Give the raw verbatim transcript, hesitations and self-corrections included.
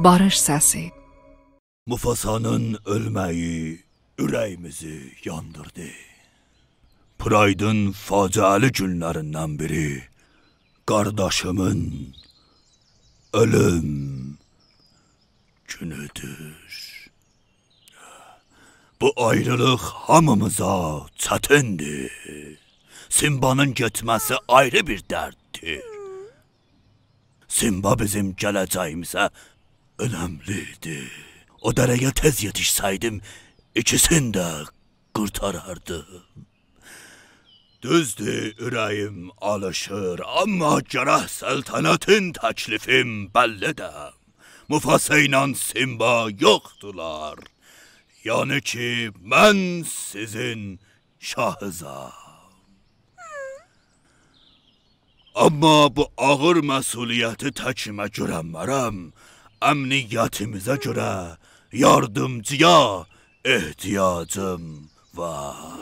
باریش سسی. موفاسانین اؤلمه‌یی اوره‌ییمیزی یاندیردی. پرایدین فاجعه‌لی گونلریندن بیری قارداشیمین اؤلوم گونودور. بو آیریلیق هامیمیزا چتیندیر. سیمبانین گئتمه‌سی آیری بیر درددیر. سیمبا بیزیم گله‌جه‌ییمیزه اؤنملی ایدی. او دره‌یه تئز یئتیشسه‌یدیم، ایکیسینی ده قورتاراردیم. دوزدور، اوره‌ییم آلیشیر، آمما گرک سلطنتین تکلیفین بللی ائدم. موفاسا ایله سیمبا یوخدولار. یعنی کی، من سیزین شاهیزام. آمما بو آغیر مسئولیتی تکیمه گؤرنمه‌رم. امنیتیمیزه گؤره یاردیمجییا احتیاجیم وار.